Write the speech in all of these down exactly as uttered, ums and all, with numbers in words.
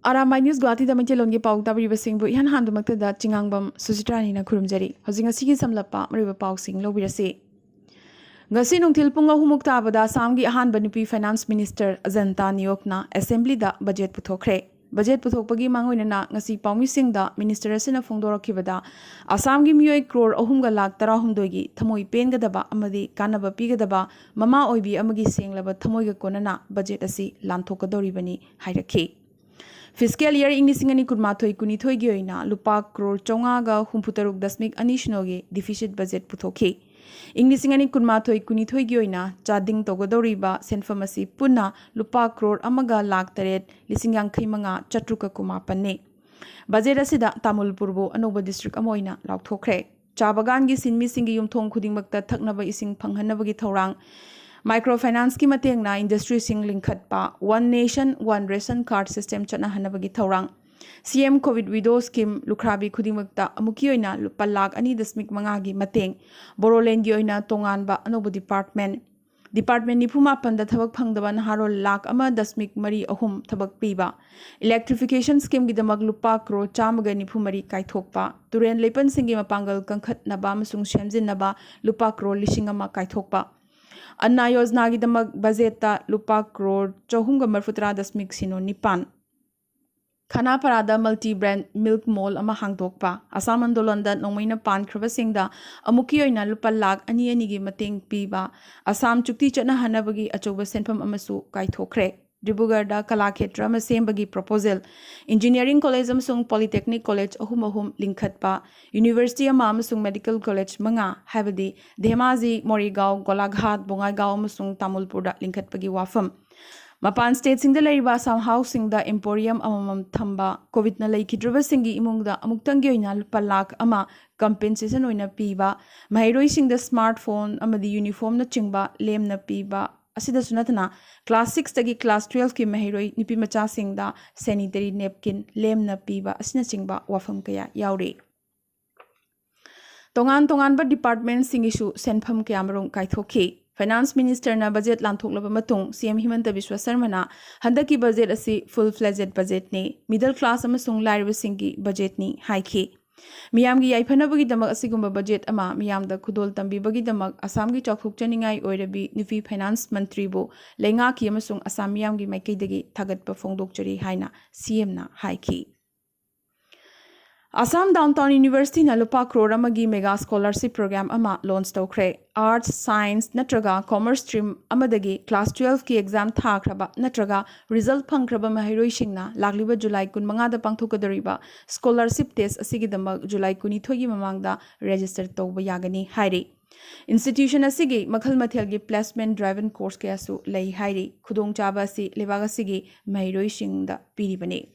Arambai news ꯒꯨꯋꯥꯍꯥꯇꯤꯗ ꯃꯩꯇꯩꯂꯣꯟꯒꯤ ꯄꯥꯎ ꯇꯥꯕꯤꯔꯤꯕꯁꯤꯡꯕꯨ ꯏꯍꯥꯟ ꯍꯥꯟꯕꯃꯛꯇꯗ ꯆꯤꯉꯥꯡꯕꯝ ꯁꯨꯁꯤꯇ꯭ꯔꯥꯅꯤꯅ ꯈꯨꯔꯨꯝꯖꯔꯤ꯫ ꯍꯧꯖꯤꯛ ꯉꯁꯤꯒꯤ ꯁꯝꯂꯞꯄ ꯃꯔꯨꯑꯣꯏꯕ ꯄꯥꯎꯁꯤꯡ ꯂꯧꯕꯤꯔꯁꯤ꯫ ꯉꯁꯤ ꯅꯨꯡꯊꯤꯜ ꯄꯨꯡ ꯑꯍꯨꯝꯃꯨꯛ ꯇꯥꯕꯗ ꯑꯁꯥꯝꯒꯤ ꯑꯍꯥꯟꯕ ꯅꯨꯄꯤ finance minister Ajanta ꯅꯤꯌꯣꯛꯅ ꯑꯦꯁꯦꯝꯕ꯭ꯂꯤꯗ budget ꯄꯨꯊꯣꯛꯈ꯭ꯔꯦ꯫ Budget ꯄꯨꯊꯣꯛꯄꯒꯤ ꯃꯥꯡꯑꯣꯏꯅꯅ ꯉꯁꯤ ꯄꯥꯎꯃꯤꯁꯤꯡꯗ ꯃꯤꯅꯤꯁꯇꯔ ꯑꯁꯤꯅ ꯐꯣꯡꯗꯣꯔꯛꯈꯤꯕꯗ ꯑꯁꯥꯝꯒꯤ ꯃꯤꯑꯣꯏ ꯀ꯭ꯔꯣꯔ ꯑꯍꯨꯝꯒ ꯂꯥꯈ ꯇꯔꯥꯍꯨꯝꯗꯣꯏꯒꯤ ꯊꯃꯣꯏ ꯄꯦꯟꯒꯗꯕ ꯑꯃꯗꯤ ꯀꯥꯟꯅꯕ ꯄꯤꯒꯗꯕ ꯃꯃꯥ ꯑꯣꯏꯕꯤ ꯑꯃꯒꯤ ꯁꯦꯡꯂꯕ ꯊꯃꯣꯏꯒ ꯀꯣꯟꯅꯅ ꯕꯖꯦꯠ ꯑꯁꯤ ꯂꯥꯟꯊꯣꯛꯀꯗꯧꯔꯤꯕꯅꯤ ꯍꯥꯏꯔꯛꯈꯤ꯫ ꯐꯤꯁꯀꯦꯜ ꯏꯌꯔ ꯏꯪ ꯂꯤꯁꯤꯡ ꯑꯅꯤ ꯀꯨꯟꯃꯥꯊꯣꯏ ꯀꯨꯟꯅꯤꯊꯣꯏꯒꯤ ꯑꯣꯏꯅ ꯂꯨꯄꯥ ꯀ꯭ꯔꯣꯔ ꯆꯥꯝꯃꯉꯥꯒ ꯍꯨꯝꯐꯨꯇꯔꯨꯛ ꯗꯁꯃꯤꯛ ꯑꯅꯤ ꯁꯤꯅꯣꯒꯤ ꯗꯤꯐꯤꯁꯤꯠ ꯕꯖꯦꯠ ꯄꯨꯊꯣꯛꯈꯤ꯫ ꯏꯪ ꯂꯤꯁꯤꯡ ꯑꯅꯤ ꯀꯨꯟꯃꯥꯊꯣꯏ ꯀꯨꯟꯅꯤꯊꯣꯏꯒꯤ ꯑꯣꯏꯅ ꯆꯥꯗꯤꯡ ꯇꯧꯒꯗꯧꯔꯤꯕ ꯁꯦꯟꯐꯝ ꯑꯁꯤ ꯄꯨꯟꯅ ꯂꯨꯄꯥ ꯀ꯭ꯔꯣꯔ ꯑꯃꯒ ꯂꯥꯈ ꯇꯔꯦꯠ ꯂꯤꯁꯤꯡ ꯌꯥꯡꯈꯩ ꯃꯉꯥ ꯆꯥꯇ꯭ꯔꯨꯛꯀ ꯀꯨꯟꯃꯥꯄꯟꯅꯤ꯫ ꯕꯖꯦꯠ ꯑꯁꯤꯗ ꯇꯥꯃꯨꯜꯄꯨꯔꯕꯨ ꯑꯅꯧꯕ ꯗꯤꯁꯇ꯭ꯔꯤꯛ ꯑꯃ ꯑꯣꯏꯅ ꯂꯥꯎꯊꯣꯛꯈ꯭ꯔꯦ꯫ ꯆꯥ ꯕꯒꯥꯟꯒꯤ ꯁꯤꯟꯃꯤꯁꯤꯡꯒꯤ ꯌꯨꯝꯊꯣꯡ ꯈꯨꯗꯤꯡꯃꯛꯇ ꯊꯛꯅꯕ ꯏꯁꯤꯡ ꯐꯪꯍꯟꯅꯕꯒꯤ ꯊꯧꯔꯥꯡ, ꯃꯥꯏꯀ꯭ꯔꯣ ꯐꯥꯏꯅꯥꯟꯁꯀꯤ ꯃꯇꯦꯡꯅ ꯏꯟꯗꯁꯇ꯭ꯔꯤꯁꯤꯡ ꯂꯤꯡꯈꯠꯄ, one nation one ration card system ꯆꯠꯅꯍꯟꯅꯕꯒꯤ ꯊꯧꯔꯥꯡ, C M covid widow scheme ꯂꯨꯈ꯭ꯔꯥꯕꯤ ꯈꯨꯗꯤꯡꯃꯛꯇ ꯑꯃꯨꯛꯀꯤ ꯑꯣꯏꯅ ꯂꯨꯄꯥ ꯂꯥꯈ ꯑꯅꯤ ꯗꯁꯃꯤꯛ ꯃꯉꯥꯒꯤ ꯃꯇꯦꯡ, ꯕꯣꯔꯣꯂꯦꯟꯒꯤ ꯑꯣꯏꯅ ꯇꯣꯉꯥꯟꯕ ꯑꯅꯧꯕ ꯗꯤꯄꯥꯔꯠꯃꯦꯟ, ꯗꯤꯄꯥꯔꯠꯃꯦꯟ ꯅꯤꯐꯨ ꯃꯥꯄꯟꯗ ꯊꯕꯛ ꯐꯪꯗꯕ ꯅꯍꯥꯔꯣꯜ ꯂꯥꯈ ꯑꯃ ꯗꯁꯃꯤꯛ ꯃꯔꯤ ꯑꯍꯨꯝ ꯊꯕꯛ ꯄꯤꯕ, ꯏꯂꯦꯛꯇ꯭ꯔꯤꯐꯤꯀꯦꯁꯟ ꯁ꯭ꯀꯤꯝꯒꯤꯗꯃꯛ ꯂꯨꯄꯥ ꯀ꯭ꯔꯣꯔ ꯆꯥꯝꯃꯒ ꯅꯤꯐꯨ ꯃꯔꯤ ꯀꯥꯏꯊꯣꯛꯄ, ꯇꯨꯔꯦꯟ ꯂꯩꯄꯟꯁꯤꯡꯒꯤ ꯃꯄꯥꯡꯒꯜ ꯀꯟꯈꯠꯅꯕ ꯑꯃꯁꯨꯡ ꯁꯦꯝꯖꯤꯟꯅꯕ ꯂꯨꯄꯥ ꯀ꯭ꯔꯣꯔ ꯂꯤꯁꯤꯡ ꯑꯃ ꯀꯥꯏꯊꯣꯛꯄ, ꯑꯟꯅꯥ ꯌꯣꯖꯅꯥꯒꯤꯗꯃꯛ ꯕꯖꯦꯠꯇ ꯂꯨꯄꯥ ꯀ꯭ꯔꯣꯔ ꯆꯍꯨꯝꯒ ꯃꯔꯤꯐꯨꯇꯔꯥ ꯗꯁꯃꯤꯛ ꯁꯤꯅꯣ ꯅꯤꯄꯥꯟ, ꯈꯅꯥꯄꯥꯔꯥꯗ ꯃꯜꯇꯤ ꯕ꯭ꯔꯦꯟ ꯃꯤꯜꯛ ꯃꯣꯜ ꯑꯃ ꯍꯥꯡꯗꯣꯛꯄ, ꯑꯁꯥꯝ ꯑꯟꯗꯣꯂꯟꯗ ꯅꯣꯡꯃꯩꯅ ꯄꯥꯟꯈ꯭ꯔꯕꯁꯤꯡꯗ ꯑꯃꯨꯛꯀꯤ ꯑꯣꯏꯅ ꯂꯨꯄꯥ ꯂꯥꯈ ꯑꯅꯤ ꯑꯅꯤꯒꯤ ꯃꯇꯦꯡ ꯄꯤꯕ, ꯑꯁꯥꯝ ꯆꯨꯛꯇꯤ ꯆꯠꯅꯍꯟꯅꯕꯒꯤ ꯑꯆꯧꯕ ꯁꯦꯟꯐꯝ ꯑꯃꯁꯨ ꯀꯥꯏꯊꯣꯛꯈ꯭ꯔꯦ꯫ ꯗꯤꯕ꯭ꯔꯨꯒꯔꯗ ꯀꯂꯥ ꯈꯦꯇ꯭ꯔ ꯑꯃ ꯁꯦꯝꯕꯒꯤ ꯄ꯭ꯔꯣꯄꯣꯖꯦꯜ, ꯏꯟꯖꯤꯅꯤꯌꯥꯔꯤꯡ ꯀꯣꯂꯦꯖ ꯑꯃꯁꯨꯡ ꯄꯣꯂꯤꯇꯦꯛꯅꯤꯛ ꯀꯣꯂꯦꯖ ꯑꯍꯨꯝ ꯑꯍꯨꯝ ꯂꯤꯡꯈꯠꯄ, ꯌꯨꯅꯤꯚꯔꯁꯤꯇꯤ ꯑꯃ ꯑꯃꯁꯨꯡ ꯃꯦꯗꯤꯀꯦꯜ ꯀꯣꯂꯦꯖ ꯃꯉꯥ, ꯍꯥꯏꯕꯗꯤ ꯙꯦꯃꯥꯖꯤ, ꯃꯣꯔꯤꯒꯥꯎ, ꯒꯣꯂꯥꯘꯥꯠ, ꯕꯣꯉꯥꯏꯒꯥꯎ ꯑꯃꯁꯨꯡ ꯇꯥꯃꯨꯜꯄꯨꯔꯗ ꯂꯤꯡꯈꯠꯄꯒꯤ ꯋꯥꯐꯝ, ꯃꯄꯥꯟ ꯁ꯭ꯇꯦꯠꯁꯤꯡꯗ ꯂꯩꯔꯤꯕ ꯑꯁꯥꯝ ꯍꯥꯎꯁꯁꯤꯡꯗ ꯑꯦꯝꯄꯣꯔꯤꯌꯝ ꯑꯃꯃꯝ ꯊꯝꯕ, ꯀꯣꯚꯤꯗꯅ ꯂꯩꯈꯤꯗ꯭ꯔꯕꯁꯤꯡꯒꯤ ꯏꯃꯨꯡꯗ ꯑꯃꯨꯛꯇꯪꯒꯤ ꯑꯣꯏꯅ ꯂꯨꯄꯥ ꯂꯥꯈ ꯑꯃ ꯀꯝꯄꯦꯟꯁꯦꯁꯟ ꯑꯣꯏꯅ ꯄꯤꯕ, ꯃꯍꯩꯔꯣꯏꯁꯤꯡꯗ ꯁ꯭ꯃꯥꯔꯠ ꯐꯣꯟ ꯑꯃꯗꯤ ꯌꯨꯅꯤꯐꯣꯔꯝꯅꯆꯤꯡꯕ ꯂꯦꯝꯅ ꯄꯤꯕ ꯑꯁꯤꯗꯁꯨ ꯅꯠꯇꯅ, ꯀ꯭ꯂꯥꯁ ꯁꯤꯛꯁꯇꯒꯤ ꯀ꯭ꯂꯥꯁ ꯇꯨꯋꯦꯜꯐꯀꯤ ꯃꯍꯩꯔꯣꯏ ꯅꯨꯄꯤꯃꯆꯥꯁꯤꯡꯗ ꯁꯦꯅꯤꯇꯔꯤ ꯅꯦꯞꯀꯤꯟ ꯂꯦꯝꯅ ꯄꯤꯕ ꯑꯁꯤꯅꯆꯤꯡꯕ ꯋꯥꯐꯝ ꯀꯌꯥ ꯌꯥꯎꯔꯤ꯫ ꯇꯣꯉꯥꯟ ꯇꯣꯉꯥꯟꯕ ꯗꯤꯄꯥꯔꯠꯃꯦꯟꯠꯁꯤꯡꯒꯤꯁꯨ ꯁꯦꯟꯐꯝ ꯀꯌꯥꯃꯔꯨꯝ ꯀꯥꯏꯊꯣꯛꯈꯤ꯫ Finance Minister ꯅ ꯕꯖꯦꯠ ꯂꯥꯟꯊꯣꯛꯂꯕ ꯃꯇꯨꯡ, ꯁꯤ ꯑꯦꯝ ꯍꯤꯃꯟꯇ ꯕꯤꯁ꯭ꯋ ꯁꯔꯃꯅ ꯍꯟꯗꯛꯀꯤ ꯕꯖꯦꯠ ꯑꯁꯤ full fledged budget ꯅꯤ, middle class ꯑꯃꯁꯨꯡ ꯂꯥꯏꯔꯕꯁꯤꯡꯒꯤ ꯕꯖꯦꯠꯅꯤ ꯍꯥꯏꯈꯤ꯫ ꯃꯤꯌꯥꯝꯒꯤ ꯌꯥꯏꯐꯅꯕꯒꯤꯗꯃꯛ ꯑꯁꯤꯒꯨꯝꯕ ꯕꯖꯦꯠ ꯑꯃ ꯃꯤꯌꯥꯝꯗ ꯈꯨꯗꯣꯜ ꯇꯝꯕꯤꯕꯒꯤꯗꯃꯛ ꯑꯁꯥꯝꯒꯤ ꯆꯥꯎꯊꯣꯛꯆꯅꯤꯡꯉꯥꯏ ꯑꯣꯏꯔꯕꯤ ꯅꯨꯄꯤ finance ꯃꯟꯇ꯭ꯔꯤꯕꯨ ꯂꯩꯉꯥꯛꯀꯤ ꯑꯃꯁꯨꯡ ꯑꯁꯥꯝ ꯃꯤꯌꯥꯝꯒꯤ ꯃꯥꯏꯀꯩꯗꯒꯤ ꯊꯥꯒꯠꯄ ꯐꯣꯡꯗꯣꯛꯆꯔꯤ ꯍꯥꯏꯅ ꯁꯤ ꯑꯦꯝꯅ ꯍꯥꯏꯈꯤ꯫ ꯑꯁꯥꯝ Downtown University ꯅ ꯂꯨꯄꯥ ꯀ꯭ꯔꯣꯔ ꯑꯃꯒꯤ mega scholarship program ꯑꯃ launch ꯇꯧꯈ꯭ꯔꯦ꯫ Arts, Science ꯅꯠꯇ꯭ꯔꯒ Commerce stream ꯑꯃꯗꯒꯤ class twelve ꯀꯤ exam ꯊꯥꯈ꯭ꯔꯕ ꯅꯠꯇ꯭ꯔꯒ result ꯐꯪꯈ꯭ꯔꯕ ꯃꯍꯩꯔꯣꯏꯁꯤꯡꯅ ꯂꯥꯛꯂꯤꯕ ꯖꯨꯂꯥꯏ ꯀꯨꯟꯃꯉꯥꯗ ꯄꯥꯡꯊꯣꯛꯀꯗꯧꯔꯤꯕ scholarship test ꯑꯁꯤꯒꯤꯗꯃꯛ ꯖꯨꯂꯥꯏ ꯀꯨꯟꯅꯤꯊꯣꯏꯒꯤ ꯃꯃꯥꯡꯗ register ꯇꯧꯕ ꯌꯥꯒꯅꯤ ꯍꯥꯏꯔꯤ꯫ Institution ꯑꯁꯤꯒꯤ ꯃꯈꯜ ꯃꯊꯦꯜꯒꯤ placement driven course ꯀꯌꯥꯁꯨ ꯂꯩ ꯍꯥꯏꯔꯤ꯫ ꯈꯨꯗꯣꯡꯆꯥꯕ ꯑꯁꯤ ꯂꯩꯕꯥꯛ ꯑꯁꯤꯒꯤ ꯃꯍꯩꯔꯣꯏꯁꯤꯡꯗ ꯄꯤꯔꯤꯕꯅꯤ꯫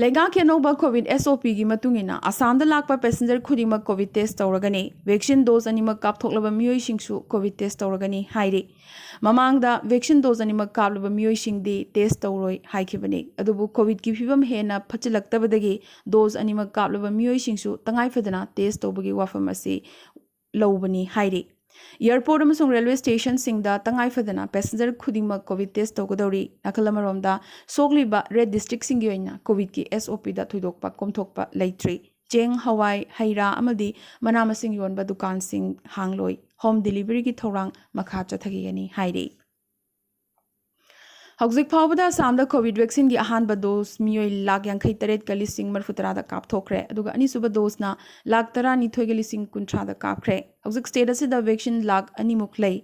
ꯂꯩꯉꯥꯛꯀꯤ ꯑꯅꯧꯕ COVID S O P ꯒꯤ ꯃꯇꯨꯡ ꯏꯟꯅ ꯑꯁꯥꯝꯗ ꯂꯥꯛꯄ passenger ꯈꯨꯗꯤꯡꯃꯛ COVID test ꯇꯧꯔꯒꯅꯤ꯫ Vaccine dose ꯑꯅꯤꯃꯛ ꯀꯥꯞꯊꯣꯛꯂꯕ ꯃꯤꯑꯣꯏꯁꯤꯡꯁꯨ COVID test ꯇꯧꯔꯒꯅꯤ ꯍꯥꯏꯔꯤ꯫ ꯃꯃꯥꯡꯗ vaccine dose ꯑꯅꯤꯃꯛ ꯀꯥꯞꯂꯕ ꯃꯤꯑꯣꯏꯁꯤꯡꯗꯤ test ꯇꯧꯔꯣꯏ ꯍꯥꯏꯈꯤꯕꯅꯤ꯫ ꯑꯗꯨꯕꯨ COVID ꯀꯤ ꯐꯤꯕꯝ ꯍꯦꯟꯅ ꯐꯠꯆꯤꯜꯂꯛꯇꯕꯗꯒꯤ dose ꯑꯅꯤꯃꯛ ꯀꯥꯞꯂꯕ ꯃꯤꯑꯣꯏꯁꯤꯡꯁꯨ ꯇꯉꯥꯏ ꯐꯗꯅ test ꯇꯧꯕꯒꯤ ꯋꯥꯐꯝ ꯑꯁꯤ ꯂꯧꯕꯅꯤ ꯍꯥꯏꯔꯤ꯫ Airport ꯑꯃꯁꯨꯡ railway station ꯁꯤꯡꯗ ꯇꯉꯥꯏ ꯐꯗꯅ passenger ꯈꯨꯗꯤꯡꯃꯛ COVID test ꯇꯧꯒꯗꯧꯔꯤ꯫ ꯅꯥꯀꯜ ꯑꯃꯔꯣꯝꯗ, ꯁꯣꯛꯂꯤꯕ red district ꯁꯤꯡꯒꯤ ꯑꯣꯏꯅ COVID ꯀꯤ S O P ꯗ ꯊꯣꯏꯗꯣꯛꯄ ꯀꯣꯝꯊꯣꯛꯄ ꯂꯩꯇ꯭ꯔꯤ꯫ ꯆꯦꯡ, ꯍꯋꯥꯏ, ꯍꯩ ꯔꯥ ꯑꯃꯗꯤ ꯃꯅꯥ ꯃꯁꯤꯡ ꯌꯣꯟꯕ ꯗꯨꯀꯥꯟꯁꯤꯡ ꯍꯥꯡꯂꯣꯏ꯫ Home delivery ꯒꯤ ꯊꯧꯔꯥꯡ ꯃꯈꯥ ꯆꯠꯊꯈꯤꯒꯅꯤ ꯍꯥꯏꯔꯤ꯫ ꯍꯧꯖꯤꯛ ꯐꯥꯎꯕꯗ ꯑꯁꯥꯝꯗ COVID vaccine ꯒꯤ ꯑꯍꯥꯟꯕ dose ꯃꯤꯑꯣꯏ ꯂꯥꯈ ꯌꯥꯡꯈꯩ ꯇꯔꯦꯠꯀ ꯂꯤꯁꯤꯡ ꯃꯔꯤꯐꯨ ꯇꯔꯥꯗ ꯀꯥꯞꯊꯣꯛꯈ꯭ꯔꯦ, ꯑꯗꯨꯒ ꯑꯅꯤꯁꯨꯕ dose ꯅ ꯂꯥꯈ ꯇꯔꯥꯅꯤꯊꯣꯏꯒ ꯂꯤꯁꯤꯡ ꯀꯨꯟꯊ꯭ꯔꯥꯗ ꯀꯥꯞꯈ꯭ꯔꯦ꯫ ꯍꯧꯖꯤꯛ state ꯑꯁꯤꯗ vaccine ꯂꯥꯈ ꯑꯅꯤꯃꯨꯛ ꯂꯩ꯫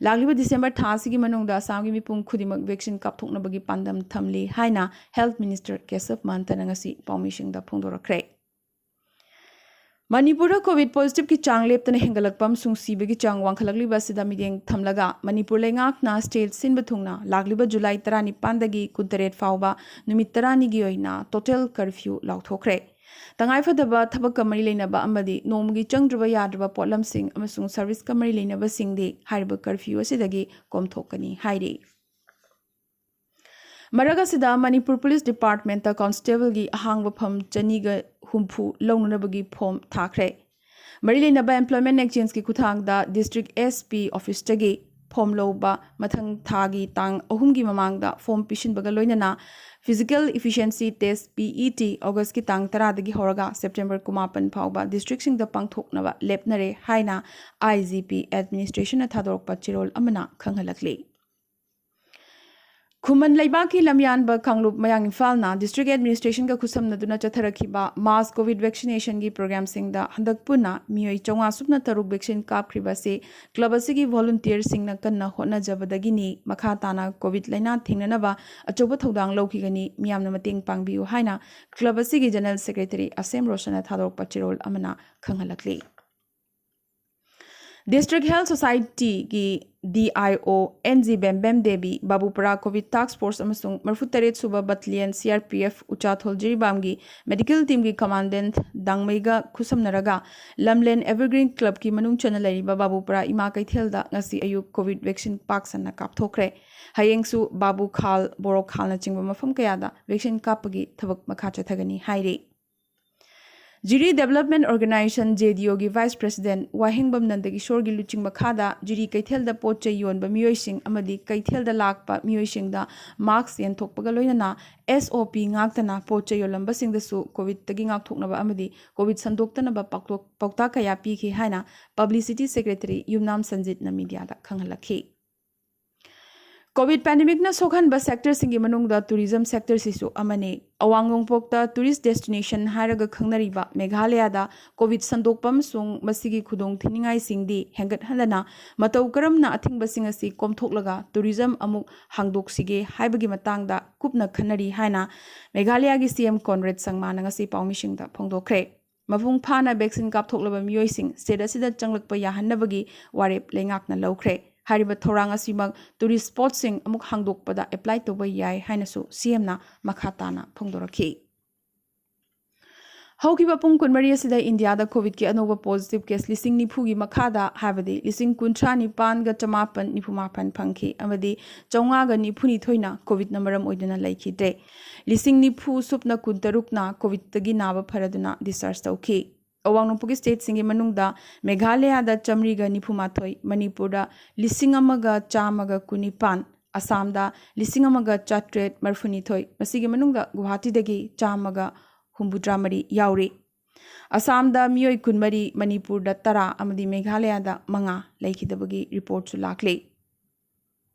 ꯂꯥꯛꯂꯤꯕ December ꯊꯥ ꯑꯁꯤꯒꯤ ꯃꯅꯨꯡꯗ ꯑꯁꯥꯝꯒꯤ ꯃꯤꯄꯨꯝ ꯈꯨꯗꯤꯡꯃꯛ vaccine ꯀꯥꯞꯊꯣꯛꯅꯕꯒꯤ ꯄꯥꯟꯗꯝ ꯊꯝꯂꯤ ꯍꯥꯏꯅ Health Minister ꯀꯦꯁꯕ ꯃꯍꯟꯇꯅ ꯉꯁꯤ ꯄꯥꯎꯃꯤꯁꯤꯡꯗ ꯐꯣꯡꯗꯣꯔꯛꯈ꯭ꯔꯦ꯫ ꯃꯅꯤꯄꯨꯔꯗ COVID positive ꯀꯤ ꯆꯥꯡ ꯂꯦꯞꯇꯅ ꯍꯦꯟꯒꯠꯂꯛꯄ ꯑꯃꯁꯨꯡ ꯁꯤꯕꯒꯤ ꯆꯥꯡ ꯋꯥꯡꯈꯠꯂꯛꯂꯤꯕ ꯑꯁꯤꯗ ꯃꯤꯠꯌꯦꯡ ꯊꯝꯂꯒ, ꯃꯅꯤꯄꯨꯔ ꯂꯩꯉꯥꯛꯅ state ꯁꯤꯟꯕ ꯊꯨꯡꯅ ꯂꯥꯛꯂꯤꯕ ꯖꯨꯂꯥꯏ ꯇꯔꯥꯅꯤꯄꯥꯟꯗꯒꯤ ꯀꯨꯟꯇꯔꯦꯠ ꯐꯥꯎꯕ ꯅꯨꯃꯤꯠ ꯇꯔꯥꯅꯤꯒꯤ ꯑꯣꯏꯅ total curfew ꯂꯥꯎꯊꯣꯛꯈ꯭ꯔꯦ꯫ ꯇꯉꯥꯏꯐꯗꯕ ꯊꯕꯛꯀ ꯃꯔꯤ ꯂꯩꯅꯕ ꯑꯃꯗꯤ ꯅꯣꯡꯃꯒꯤ ꯆꯪꯗ꯭ꯔꯕ ꯌꯥꯗ꯭ꯔꯕ ꯄꯣꯠꯂꯝꯁꯤꯡ ꯑꯃꯁꯨꯡ service ꯀ ꯃꯔꯤ ꯂꯩꯅꯕꯁꯤꯡꯗꯤ ꯍꯥꯏꯔꯤꯕ curfew ꯑꯁꯤꯗꯒꯤ ꯀꯣꯝꯊꯣꯛꯀꯅꯤ ꯍꯥꯏꯔꯤ꯫ ꯃꯔꯛ ꯑꯁꯤꯗ, ꯃꯅꯤꯄꯨꯔ Police Department ꯇ constable ꯒꯤ ꯑꯍꯥꯡꯕ ꯐꯝ ꯆꯅꯤꯒ ꯍꯨꯝꯐꯨ ꯂꯧꯅꯅꯕꯒꯤ form ꯊꯥꯈ꯭ꯔꯦ꯫ ꯃꯔꯤ ꯂꯩꯅꯕ employment exchangeꯀꯤ ꯈꯨꯠꯊꯥꯡꯗ district S P officeꯇꯒꯤ form ꯂꯧꯕ ꯃꯊꯪ ꯊꯥꯒꯤ ꯇꯥꯡ ꯑꯍꯨꯝꯒꯤ ꯃꯃꯥꯡꯗ form ꯄꯤꯁꯤꯟꯕꯒ ꯂꯣꯏꯅꯅ physical efficiency test P E T Augustꯀꯤ ꯇꯥꯡ ꯇꯔꯥꯗꯒꯤ ꯍꯧꯔꯒ September ꯀꯨꯟꯃꯥꯄꯟ ꯐꯥꯎꯕ districtꯁꯤꯡꯗ ꯄꯥꯡꯊꯣꯛꯅꯕ ꯂꯦꯞꯅꯔꯦ ꯍꯥꯏꯅ I G P administrationꯅ ꯊꯥꯗꯣꯔꯛꯄ ꯆꯦꯔꯣꯜ ꯑꯃꯅ ꯈꯪꯍꯜꯂꯛꯂꯤ꯫ ꯈꯨꯃꯟ ꯂꯩꯕꯥꯛꯀꯤ ꯂꯝꯌꯥꯟꯕ ꯀꯥꯡꯂꯨꯞ ꯃꯌꯥꯡ ꯏꯝꯐꯥꯜꯅ district administrationꯒ ꯈꯨꯠꯁꯝꯅꯗꯨꯅ ꯆꯠꯊꯔꯛꯈꯤꯕ mass COVID vaccinationꯒꯤ programmeꯁꯤꯡꯗ ꯍꯟꯗꯛ ꯄꯨꯟꯅ ꯃꯤꯑꯣꯏ ꯆꯥꯝꯃꯉꯥ ꯁꯨꯞꯅ ꯇꯔꯨꯛ vaccine ꯀꯥꯞꯈ꯭ꯔꯤꯕ ꯑꯁꯤ club ꯑꯁꯤꯒꯤ volunteerꯁꯤꯡꯅ ꯀꯟꯅ ꯍꯣꯠꯅꯖꯕꯗꯒꯤꯅꯤ꯫ ꯃꯈꯥ ꯇꯥꯅ COVID ꯂꯥꯏꯅꯥ ꯊꯦꯡꯅꯅꯕ ꯑꯆꯧꯕ ꯊꯧꯗꯥꯡ ꯂꯧꯈꯤꯒꯅꯤ꯫ ꯃꯤꯌꯥꯝꯅ ꯃꯇꯦꯡ ꯄꯥꯡꯕꯤꯌꯨ ꯍꯥꯏꯅ club ꯑꯁꯤꯒꯤ general secretary ꯑꯁꯦꯝ ꯔꯣꯁꯟꯅ ꯊꯥꯗꯣꯔꯛꯄ ꯆꯦꯔꯣꯜ ꯑꯃꯅ ꯈꯪꯍꯜꯂꯛꯂꯤ꯫ District Health Societyꯒꯤ D I O N G Bembem Devi, ꯕꯥꯕꯨꯄꯨꯔꯥ COVID task force ꯑꯃꯁꯨꯡ ꯃꯔꯤꯐꯨꯇꯔꯦꯠ ꯁꯨꯕ battalion C R P F ꯎꯆꯥꯊꯣꯜ ꯖꯤꯔꯤꯕꯥꯝꯒꯤ medical teamꯒꯤ commandant ꯗꯥꯡꯃꯩꯒ ꯈꯨꯠꯁꯝꯅꯔꯒ ꯂꯝꯂꯦꯟ Evergreen Clubꯀꯤ ꯃꯅꯨꯡ ꯆꯟꯅ ꯂꯩꯔꯤꯕ ꯕꯥꯕꯨꯄꯨꯔꯥ ꯏꯃꯥ ꯀꯩꯊꯦꯜꯗ ꯉꯁꯤ ꯑꯌꯨꯛ COVID vaccine ꯄꯥꯛ ꯁꯟꯅ ꯀꯥꯞꯊꯣꯛꯈ꯭ꯔꯦ꯫ ꯍꯌꯦꯡꯁꯨ ꯕꯥꯕꯨ ꯈꯥꯜ, ꯕꯣꯔꯣ ꯈꯥꯜꯅꯆꯤꯡꯕ ꯃꯐꯝ ꯀꯌꯥꯗ vaccine ꯀꯥꯞꯄꯒꯤ ꯊꯕꯛ ꯃꯈꯥ ꯆꯠꯊꯒꯅꯤ ꯍꯥꯏꯔꯤ꯫ ꯖꯤꯔꯤ Development Organisation, J D Oꯒꯤ vice president ꯋꯥꯍꯦꯡꯕꯝ ꯅꯟꯗꯀꯤꯁꯣꯔꯒꯤ ꯂꯨꯆꯤꯡ ꯃꯈꯥꯗ ꯖꯤꯔꯤ ꯀꯩꯊꯦꯜꯗ ꯄꯣꯠ ꯆꯩ ꯌꯣꯟꯕ ꯃꯤꯑꯣꯏꯁꯤꯡ ꯑꯃꯗꯤ ꯀꯩꯊꯦꯜꯗ ꯂꯥꯛꯄ ꯃꯤꯑꯣꯏꯁꯤꯡꯗ mask ꯌꯦꯟꯊꯣꯛꯄꯒ ꯂꯣꯏꯅꯅ S O P ꯉꯥꯛꯇꯅ ꯄꯣꯠ ꯆꯩ ꯌꯣꯜꯂꯝꯕꯁꯤꯡꯗꯁꯨ COVIDꯇꯒꯤ ꯉꯥꯛꯊꯣꯛꯅꯕ ꯑꯃꯗꯤ COVID ꯁꯟꯗꯣꯛꯇꯅꯕ ꯄꯥꯎꯇꯣꯛ-, ꯄꯥꯎꯇꯥꯛ ꯀꯌꯥ ꯄꯤꯈꯤ ꯍꯥꯏꯅ publicity secretary ꯌꯨꯝꯅꯥꯝ ꯁꯟꯖꯤꯠꯅ mediaꯗ ꯈꯪꯍꯜꯂꯛꯈꯤ꯫ COVID pandemicꯅ ꯁꯣꯛꯍꯟꯕ sectorꯁꯤꯡꯒꯤ ꯃꯅꯨꯡꯗ tourism sectorꯁꯤꯁꯨ ꯑꯃꯅꯤ꯫ ꯑꯋꯥꯡ ꯅꯣꯡꯄꯣꯛꯇ tourist destination ꯍꯥꯏꯔꯒ ꯈꯪꯅꯔꯤꯕ ꯃꯦꯘꯥꯂꯌꯥꯗ COVID ꯁꯟꯗꯣꯛꯄ ꯑꯃꯁꯨꯡ ꯃꯁꯤꯒꯤ ꯈꯨꯗꯣꯡ ꯊꯤꯅꯤꯡꯉꯥꯏꯁꯤꯡꯗꯤ ꯍꯦꯟꯒꯠꯍꯟꯗꯅ ꯃꯇꯧ ꯀꯔꯝꯅ ꯑꯊꯤꯡꯕꯁꯤꯡ ꯑꯁꯤ ꯀꯣꯝꯊꯣꯛꯂꯒ tourism ꯑꯃꯨꯛ ꯍꯥꯡꯗꯣꯛꯁꯤꯒꯦ ꯍꯥꯏꯕꯒꯤ ꯃꯇꯥꯡꯗ ꯀꯨꯞꯅ ꯈꯟꯅꯔꯤ ꯍꯥꯏꯅ ꯃꯦꯘꯥꯂꯌꯥꯒꯤ C M ꯀꯣꯟꯔꯦꯗ ꯁꯪꯃꯥꯅ ꯉꯁꯤ ꯄꯥꯎꯃꯤꯁꯤꯡꯗ ꯐꯣꯡꯗꯣꯛꯈ꯭ꯔꯦ꯫ ꯃꯄꯨꯡ ꯐꯥꯅ vaccine ꯀꯥꯞꯊꯣꯛꯂꯕ ꯃꯤꯑꯣꯏꯁꯤꯡ state ꯑꯁꯤꯗ ꯆꯪꯂꯛꯄ ꯌꯥꯍꯟꯅꯕꯒꯤ ꯋꯥꯔꯦꯞ ꯂꯩꯉꯥꯛꯅ ꯂꯧꯈ꯭ꯔꯦ꯫ ꯍꯥꯏꯔꯤꯕ ꯊꯧꯔꯥꯡ ꯑꯁꯤꯃꯛ tourist spotꯁꯤꯡ ꯑꯃꯨꯛ ꯍꯥꯡꯗꯣꯛꯄꯗ apply ꯇꯧꯕ ꯌꯥꯏ ꯍꯥꯏꯅꯁꯨ C Mꯅ ꯃꯈꯥ ꯇꯥꯅ ꯐꯣꯡꯗꯣꯔꯛꯈꯤ꯫ ꯍꯧꯈꯤꯕ ꯄꯨꯡ ꯀꯨꯟꯃꯔꯤ ꯑꯁꯤꯗ ꯏꯟꯗꯤꯌꯥꯗ COVIDꯀꯤ ꯑꯅꯧꯕ positive case ꯂꯤꯁꯤꯡ ꯅꯤꯐꯨꯒꯤ ꯃꯈꯥꯗ, ꯍꯥꯏꯕꯗꯤ ꯂꯤꯁꯤꯡ ꯀꯨꯟꯊ꯭ꯔꯥ ꯅꯤꯄꯥꯟꯒ ꯆꯃꯥꯄꯟ ꯅꯤꯐꯨ ꯃꯥꯄꯟ ꯐꯪꯈꯤ ꯑꯃꯗꯤ ꯆꯥꯝꯃꯉꯥꯒ ꯅꯤꯐꯨ ꯅꯤꯊꯣꯏꯅ COVIDꯅ ꯃꯔꯝ ꯑꯣꯏꯗꯨꯅ ꯂꯩꯈꯤꯗ꯭ꯔꯦ꯫ ꯂꯤꯁꯤꯡ ꯅꯤꯐꯨ ꯁꯨꯞꯅ ꯀꯨꯟꯇꯔꯨꯛꯅ COVIDꯇꯒꯤ ꯅꯥꯕ ꯐꯔꯗꯨꯅ discharge ꯇꯧꯈꯤ꯫ ꯑꯋꯥꯡ ꯅꯣꯡꯄꯣꯛꯀꯤ ꯁ꯭ꯇꯦꯠꯁꯤꯡꯒꯤ ꯃꯅꯨꯡꯗ ꯃꯦꯘꯥꯂꯌꯥꯗ ꯆꯥꯃꯔꯤꯒ ꯅꯤꯐꯨ ꯃꯥꯊꯣꯏ, ꯃꯅꯤꯄꯨꯔꯗ ꯂꯤꯁꯤꯡ ꯑꯃꯒ ꯆꯥꯝꯃꯒ ꯀꯨꯟꯅꯤꯄꯥꯟ, ꯑꯁꯥꯝꯗ ꯂꯤꯁꯤꯡ ꯑꯃꯒ ꯆꯥꯇ꯭ꯔꯦꯠ ꯃꯔꯤꯐꯨꯅꯤꯊꯣꯏ, ꯃꯁꯤꯒꯤ ꯃꯅꯨꯡꯗ ꯒꯨꯋꯥꯍꯥꯇꯤꯗꯒꯤ ꯆꯥꯝꯃꯒ ꯍꯨꯝꯐꯨꯇꯔꯥ ꯃꯔꯤ ꯌꯥꯎꯔꯤ꯫ ꯑꯁꯥꯝꯗ ꯃꯤꯑꯣꯏ ꯀꯨꯟꯃꯔꯤ, ꯃꯅꯤꯄꯨꯔꯗ ꯇꯔꯥ ꯑꯃꯗꯤ ꯃꯦꯘꯥꯂꯌꯥꯗ ꯃꯉꯥ ꯂꯩꯈꯤꯗꯕꯒꯤ ꯔꯤꯄꯣꯔꯠꯁꯨ ꯂꯥꯛꯂꯤ꯫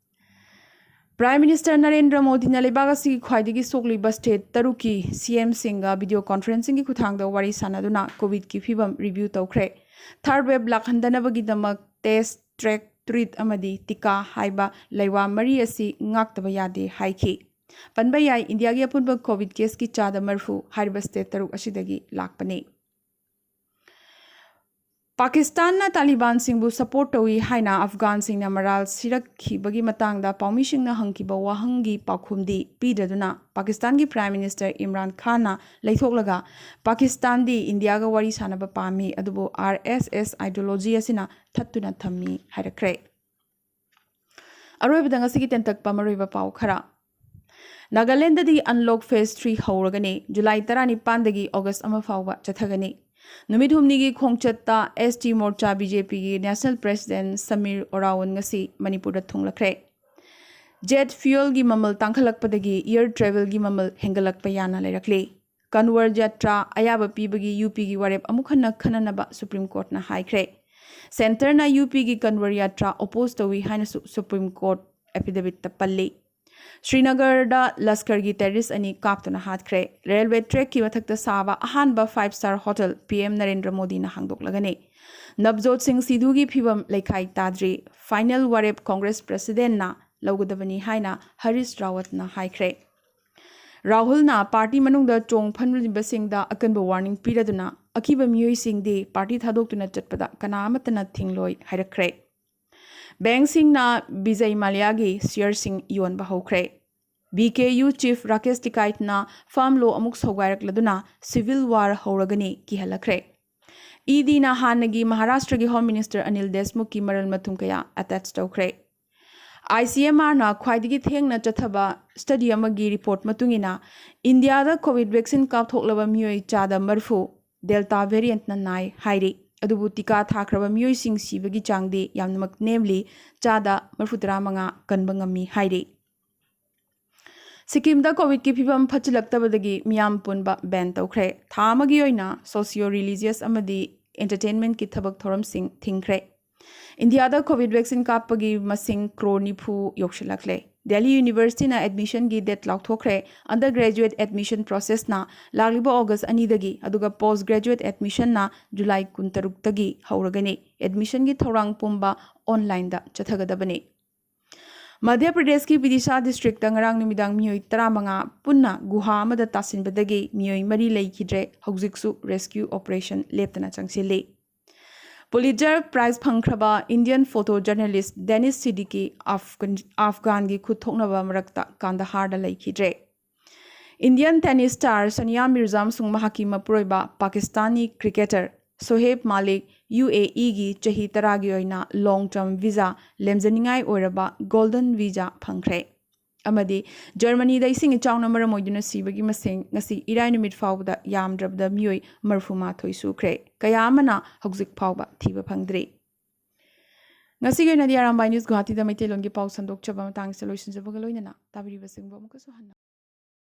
ꯄ꯭ꯔꯥꯏꯝ ꯃꯤꯅꯤꯁꯇꯔ ꯅꯔꯦꯟꯗ꯭ꯔ ꯃꯣꯗꯤꯅ ꯂꯩꯕꯥꯛ ꯑꯁꯤꯒꯤ ꯈ꯭ꯋꯥꯏꯗꯒꯤ ꯁꯣꯛꯂꯤꯕ ꯁ꯭ꯇꯦꯠ ꯇꯔꯨꯛꯀꯤ ꯁꯤ ꯑꯦꯝꯁꯤꯡꯒ ꯚꯤꯗꯤꯑꯣ ꯀꯣꯟꯐꯔꯦꯟꯁꯤꯡꯒꯤ ꯈꯨꯠꯊꯥꯡꯗ ꯋꯥꯔꯤ ꯁꯥꯟꯅꯗꯨꯅ ꯀꯣꯚꯤꯗꯀꯤ ꯐꯤꯕꯝ ꯔꯤꯚ꯭ꯌꯨ ꯇꯧꯈ꯭ꯔꯦ꯫ ꯊꯥꯔꯗ ꯋꯦꯕ ꯂꯥꯛꯍꯟꯗꯅꯕꯒꯤꯗꯃꯛ ꯇꯦꯁ, ꯇ꯭ꯔꯦꯛ, ꯇ꯭ꯔꯤꯠ ꯑꯃꯗꯤ ꯇꯤꯀꯥ ꯍꯥꯏꯕ ꯂꯩꯋꯥ ꯃꯔꯤ ꯑꯁꯤ ꯉꯥꯛꯇꯕ ꯌꯥꯗꯦ ꯍꯥꯏꯈꯤ꯫ ꯄꯟꯕ ꯌꯥꯏ, ꯏꯟꯗꯤꯌꯥꯒꯤ ꯑꯄꯨꯟꯕ ꯀꯣꯚꯤꯗ ꯀꯦꯁꯀꯤ ꯆꯥꯗ ꯃꯔꯤꯐꯨ ꯍꯥꯏꯔꯤꯕ ꯁ꯭ꯇꯦꯠ ꯇꯔꯨꯛ ꯑꯁꯤꯗꯒꯤ ꯂꯥꯛꯄꯅꯤ꯫ ꯄꯥꯀꯤꯁꯇꯥꯟꯅ ꯇꯥꯂꯤꯕꯥꯟꯁꯤꯡꯕꯨ ꯁꯄꯣꯔꯠ ꯇꯧꯏ ꯍꯥꯏꯅ ꯑꯐꯒꯥꯟꯁꯤꯡꯅ ꯃꯔꯥꯜ ꯁꯤꯔꯛꯈꯤꯕꯒꯤ ꯃꯇꯥꯡꯗ ꯄꯥꯎꯃꯤꯁꯤꯡꯅ ꯍꯪꯈꯤꯕ ꯋꯥꯍꯪꯒꯤ ꯄꯥꯎꯈꯨꯝꯗꯤ ꯄꯤꯗ꯭ꯔꯗꯨꯅ ꯄꯥꯀꯤꯁꯇꯥꯟꯒꯤ ꯄ꯭ꯔꯥꯏꯝ ꯃꯤꯅꯤꯁꯇꯔ ꯏꯝꯔꯥꯟ ꯈꯥꯟꯅ ꯂꯩꯊꯣꯛꯂꯒ ꯄꯥꯀꯤꯁꯇꯥꯟꯗꯤ ꯏꯟꯗꯤꯌꯥꯒ ꯋꯥꯔꯤ ꯁꯥꯟꯅꯕ ꯄꯥꯝꯃꯤ, ꯑꯗꯨꯕꯨ ꯑꯥꯔ ꯑꯦꯁ ꯑꯦꯁ ꯑꯥꯏꯗꯤꯌꯣꯂꯣꯖꯤ ꯑꯁꯤꯅ ꯊꯠꯇꯨꯅ ꯊꯝꯃꯤ ꯍꯥꯏꯔꯛꯈ꯭ꯔꯦ꯫ ꯑꯔꯣꯏꯕꯗ ꯉꯁꯤꯒꯤ ꯇꯦꯟꯇꯛꯄ ꯃꯔꯨꯑꯣꯏꯕ ꯄꯥꯎ ꯈꯔ꯫ ꯅꯥꯒꯥꯂꯦꯟꯗꯗꯤ ꯑꯟꯂꯣꯛ ꯐꯦꯁ ꯊ꯭ꯔꯤ ꯍꯧꯔꯒꯅꯤ꯫ ꯖꯨꯂꯥꯏ ꯇꯔꯥꯅꯤꯄꯥꯟꯗꯒꯤ ꯑꯣꯒꯁ ꯑꯃ ꯐꯥꯎꯕ ꯆꯠꯊꯒꯅꯤ꯫ ꯅꯨꯃꯤꯠ ꯍꯨꯝꯅꯤꯒꯤ ꯈꯣꯡꯆꯠꯇ S T morcha B J ꯄꯤꯒꯤ ꯅꯦꯁꯅꯦꯜ ꯄ꯭ꯔꯦꯁꯤꯗꯦꯟꯠ ꯁꯃꯤꯔ ꯑꯣꯔꯥꯋꯟ ꯉꯁꯤ ꯃꯅꯤꯄꯨꯔꯗ ꯊꯨꯡꯂꯈ꯭ꯔꯦ꯫ ꯖꯦꯠ ꯐ꯭ꯌꯨꯌꯦꯜꯒꯤ ꯃꯃꯜ ꯇꯥꯡꯈꯠꯂꯛꯄꯗꯒꯤ ꯏꯌꯔ ꯇ꯭ꯔꯦꯚꯦꯜꯒꯤ ꯃꯃꯜ ꯍꯦꯟꯒꯠꯂꯛꯄ ꯌꯥꯅ ꯂꯩꯔꯛꯂꯤ꯫ ꯀꯟꯋꯔ ꯌꯥꯇ꯭ꯔꯥ ꯑꯌꯥꯕ ꯄꯤꯕꯒꯤ ꯌꯨ ꯄꯤꯒꯤ ꯋꯥꯔꯦꯞ ꯑꯃꯨꯛ ꯍꯟꯅ ꯈꯟꯅꯅꯕ ꯁꯨꯄ꯭ꯔꯤꯝ ꯀꯣꯔꯠꯅ ꯍꯥꯏꯈ꯭ꯔꯦ꯫ ꯁꯦꯟꯇꯔꯅ ꯌꯨ ꯄꯤꯒꯤ ꯀꯟꯋꯔ ꯌꯥꯇ꯭ꯔꯥ ꯑꯣꯄꯣꯖ ꯇꯧꯏ ꯍꯥꯏꯅꯁꯨ ꯁꯨꯄ꯭ꯔꯤꯝ ꯀꯣꯔꯠ ꯑꯦꯐꯤꯗꯦꯕꯤꯠꯇ ꯄꯜꯂꯤ꯫ ꯁ꯭ꯔꯤꯅꯒꯔꯗ ꯂꯁꯀꯔꯒꯤ ꯇꯦꯔꯤꯁ ꯑꯅꯤ ꯀꯥꯞꯇꯨꯅ ꯍꯥꯠꯈ꯭ꯔꯦ꯫ ꯔꯦꯜꯋꯦ ꯇ꯭ꯔꯦꯛꯀꯤ ꯃꯊꯛꯇ ꯁꯥꯕ ꯑꯍꯥꯟꯕ five star hotel P M Narendra ꯃꯣꯗꯤꯅ ꯍꯥꯡꯗꯣꯛꯂꯒꯅꯤ꯫ ꯅꯕꯖꯣꯠ ꯁꯤꯡ ꯁꯤꯙꯨꯒꯤ ꯐꯤꯕꯝ ꯂꯩꯈꯥꯏ ꯇꯥꯗ꯭ꯔꯤ꯫ ꯐꯥꯏꯅꯦꯜ ꯋꯥꯔꯦꯞ ꯀꯣꯡꯒ꯭ꯔꯦꯁ ꯄ꯭ꯔꯦꯁꯤꯗꯦꯟꯠꯅ ꯂꯧꯒꯗꯕꯅꯤ ꯍꯥꯏꯅ ꯍꯔꯤꯁ ꯔꯥꯋꯠꯅ ꯍꯥꯏꯈ꯭ꯔꯦ꯫ ꯔꯥꯍꯨꯜꯅ ꯄꯥꯔꯇꯤ ꯃꯅꯨꯡꯗ ꯆꯣꯡ ꯐꯟꯂꯤꯕꯁꯤꯡꯗ ꯑꯀꯟꯕ ꯋꯥꯔꯅꯤꯡ ꯄꯤꯔꯗꯨꯅ ꯑꯀꯤꯕ ꯃꯤꯑꯣꯏꯁꯤꯡꯗꯤ ꯄꯥꯔꯇꯤ ꯊꯥꯗꯣꯛꯇꯨꯅ ꯆꯠꯄꯗ ꯀꯅꯥ ꯑꯃꯠꯇꯅ ꯊꯤꯡꯂꯣꯏ ꯍꯥꯏꯔꯛꯈ꯭ꯔꯦ꯫ ꯕꯦꯡꯛꯁꯤꯡꯅ ꯕꯤꯖꯩ ꯃꯥꯂꯤꯌꯥꯒꯤ ꯁꯤꯌꯔꯁꯤꯡ ꯌꯣꯟꯕ ꯍꯧꯈ꯭ꯔꯦ꯫ ꯕꯤ ꯀꯦ ꯌꯨ ꯆꯤꯐ ꯔꯥꯀꯦꯁ ꯇꯤꯀꯥꯏꯠꯅ ꯐꯥꯔꯝ ꯂꯣ ꯑꯃꯨꯛ ꯁꯧꯒꯥꯏꯔꯛꯂꯗꯨꯅ ꯁꯤꯚꯤꯜ ꯋꯥꯔ ꯍꯧꯔꯒꯅꯤ ꯀꯤꯍꯜꯂꯛꯈ꯭ꯔꯦ꯫ ꯏ ꯗꯤꯅ ꯍꯥꯟꯅꯒꯤ ꯃꯍꯥꯔꯥꯁꯇ꯭ꯔꯒꯤ ꯍꯣꯝ ꯃꯤꯅꯤꯁꯇꯔ ꯑꯅꯤꯜ ꯗꯦꯁꯃꯨꯈꯀꯤ ꯃꯔꯜ ꯃꯊꯨꯝ ꯀꯌꯥ ꯑꯦꯇꯦꯆ ꯇꯧꯈ꯭ꯔꯦ꯫ ꯑꯥꯏ ꯁꯤ ꯑꯦꯝ ꯑꯥꯔꯅ ꯈ꯭ꯋꯥꯏꯗꯒꯤ ꯊꯦꯡꯅ ꯆꯠꯊꯕ ꯁ꯭ꯇꯗꯤ ꯑꯃꯒꯤ ꯔꯤꯄꯣꯔꯠ ꯃꯇꯨꯡ ꯏꯟꯅ, ꯏꯟꯗꯤꯌꯥꯗ ꯀꯣꯚꯤꯗ ꯚꯦꯛꯁꯤꯟ ꯀꯥꯞꯊꯣꯛꯂꯕ ꯃꯤꯑꯣꯏ ꯆꯥꯗ ꯃꯔꯤꯐꯨ ꯗꯦꯜꯇꯥ ꯚꯦꯔꯤꯌꯦꯟꯠꯅ ꯅꯥꯏ ꯍꯥꯏꯔꯤ꯫ ꯑꯗꯨꯕꯨ ꯇꯤꯀꯥ ꯊꯥꯈ꯭ꯔꯕ ꯃꯤꯑꯣꯏꯁꯤꯡ ꯁꯤꯕꯒꯤ ꯆꯥꯡꯗꯤ ꯌꯥꯝꯅꯃꯛ ꯅꯦꯝꯂꯤ, ꯆꯥꯗ ꯃꯔꯤꯐꯨ ꯇꯔꯥ ꯃꯉꯥ ꯀꯟꯕ ꯉꯝꯃꯤ ꯍꯥꯏꯔꯤ꯫ ꯁꯤꯛꯀꯤꯝꯗ ꯀꯣꯚꯤꯗꯀꯤ ꯐꯤꯕꯝ ꯐꯠꯆꯤꯜꯂꯛꯇꯕꯗꯒꯤ ꯃꯤꯌꯥꯝ ꯄꯨꯟꯕ ꯕꯦꯟ ꯇꯧꯈ꯭ꯔꯦ꯫ ꯊꯥ ꯑꯃꯒꯤ ꯑꯣꯏꯅ ꯁꯣꯁꯤꯌꯣ ꯔꯤꯂꯤꯖꯤꯌꯁ ꯑꯃꯗꯤ ꯑꯦꯟꯇꯔꯇꯦꯟꯃꯦꯟꯠꯀꯤ ꯊꯕꯛ ꯊꯧꯔꯝꯁꯤꯡ ꯊꯤꯡꯈ꯭ꯔꯦ꯫ ꯏꯟꯗꯤꯌꯥꯗ ꯀꯣꯚꯤꯗ ꯚꯦꯛꯁꯤꯟ ꯀꯥꯞꯄꯒꯤ ꯃꯁꯤꯡ ꯀ꯭ꯔꯣꯔ ꯅꯤꯐꯨ ꯌꯧꯁꯤꯜꯂꯛꯂꯦ꯫ ꯗꯦꯜꯂꯤ ꯌꯨꯅꯤꯚꯔꯁꯤꯇꯤꯅ ꯑꯦꯗꯃꯤꯁꯟꯒꯤ ꯗꯦꯠ ꯂꯥꯎꯊꯣꯛꯈ꯭ꯔꯦ꯫ ꯑꯟꯗꯔ ꯒ꯭ꯔꯦꯖꯨꯑꯦꯠ ꯑꯦꯗꯃꯤꯁꯟ ꯄ꯭ꯔꯣꯁꯦꯁꯅ ꯂꯥꯛꯂꯤꯕ ꯑꯣꯒꯁ ꯑꯅꯤꯗꯒꯤ, ꯑꯗꯨꯒ ꯄꯣꯁ ꯒ꯭ꯔꯦꯖꯨꯑꯦꯠ ꯑꯦꯗꯃꯤꯁꯟꯅ ꯖꯨꯂꯥꯏ ꯀꯨꯟꯇꯔꯨꯛꯇꯒꯤ ꯍꯧꯔꯒꯅꯤ꯫ ꯑꯦꯗꯃꯤꯁꯟꯒꯤ ꯊꯧꯔꯥꯡ ꯄꯨꯝꯕ ꯑꯣꯟꯂꯥꯏꯟꯗ ꯆꯠꯊꯒꯗꯕꯅꯤ꯫ ꯃꯙ꯭ꯌ ꯄ꯭ꯔꯗꯦꯁꯀꯤ ꯕꯤꯗꯤꯁꯥ ꯗꯤꯁꯇ꯭ꯔꯤꯛꯇ ꯉꯔꯥꯡ ꯅꯨꯃꯤꯗꯥꯡ ꯃꯤꯑꯣꯏ ꯇꯔꯥꯃꯉꯥ ꯄꯨꯟꯅ ꯒꯨꯍꯥ ꯑꯃꯗ ꯇꯥꯁꯤꯟꯕꯗꯒꯤ ꯃꯤꯑꯣꯏ ꯃꯔꯤ ꯂꯩꯈꯤꯗ꯭ꯔꯦ꯫ ꯍꯧꯖꯤꯛꯁꯨ ꯔꯦꯁꯀ꯭ꯌꯨ ꯑꯣꯄꯔꯦꯁꯟ ꯂꯦꯞꯇꯅ ꯆꯪꯁꯤꯜꯂꯤ꯫ ꯄꯨꯂꯤꯠꯖꯔ ꯄ꯭ꯔꯥꯏꯖ ꯐꯪꯈ꯭ꯔꯕ ꯏꯟꯗꯤꯌꯟ ꯐꯣꯇꯣ ꯖꯔꯅꯦꯂꯤꯁ ꯗꯦꯅꯤꯁ ꯁꯤꯗꯤꯀꯤ ꯑꯐꯒꯥꯟ, ꯑꯐꯒꯥꯟꯒꯤ ꯈꯨꯠ ꯊꯣꯛꯅꯕ ꯃꯔꯛꯇ ꯀꯥꯟꯗꯍꯥꯔꯗ ꯂꯩꯈꯤꯗ꯭ꯔꯦ꯫ Indian tennis star Sania Mirza ꯑꯃꯁꯨꯡ ꯃꯍꯥꯛꯀꯤ ꯃꯄꯨꯔꯣꯏꯕ ꯄꯥꯀꯤꯁꯇꯥꯅꯤ ꯀ꯭ꯔꯤꯀꯦꯇꯔ ꯁꯣꯍꯦꯕ ꯃꯥꯂꯤꯛ ꯌꯨ ꯑꯦ ꯏꯒꯤ ꯆꯍꯤ ꯇꯔꯥꯒꯤ ꯑꯣꯏꯅ ꯂꯣꯡ ꯇꯔꯝ ꯚꯤꯖꯥ, ꯂꯦꯝꯖꯅꯤꯡꯉꯥꯏ ꯑꯣꯏꯔꯕ ꯒꯣꯜꯗꯟ ꯚꯤꯖꯥ ꯐꯪꯈ꯭ꯔꯦ꯫ ꯑꯃꯗꯤ ꯖꯔꯃꯅꯤꯗ ꯏꯁꯤꯡ ꯏꯆꯥꯎꯅ ꯃꯔꯝ ꯑꯣꯏꯗꯨꯅ ꯁꯤꯕꯒꯤ ꯃꯁꯤꯡ ꯉꯁꯤ ꯏꯔꯥꯏ ꯅꯨꯃꯤꯠ ꯐꯥꯎꯕꯗ ꯌꯥꯝꯗ꯭ꯔꯕꯗ ꯃꯤꯑꯣꯏ ꯃꯔꯤꯐꯨ ꯃꯥꯊꯣꯏ ꯁꯨꯈ꯭ꯔꯦ꯫ ꯀꯌꯥ ꯑꯃꯅ ꯍꯧꯖꯤꯛ ꯐꯥꯎꯕ ꯊꯤꯕ ꯐꯪꯗ꯭ꯔꯤ꯫ ꯉꯁꯤꯒꯤ ꯑꯣꯏꯅꯗꯤ ꯑꯔꯥꯝꯕꯥꯏ ꯅ꯭ꯌꯨꯁ ꯒꯨꯋꯥꯍꯥꯇꯤꯗ ꯃꯩꯇꯩꯂꯣꯟꯒꯤ ꯄꯥꯎ ꯁꯟꯗꯣꯛꯆꯕ ꯃꯇꯥꯡꯁꯤꯗ ꯂꯣꯏꯁꯤꯟꯖꯕꯒ ꯂꯣꯏꯅꯅ ꯇꯥꯕꯤꯔꯤꯕꯁꯤꯡꯕꯨ ꯑꯃꯨꯛꯀꯁꯨ ꯍꯟꯅ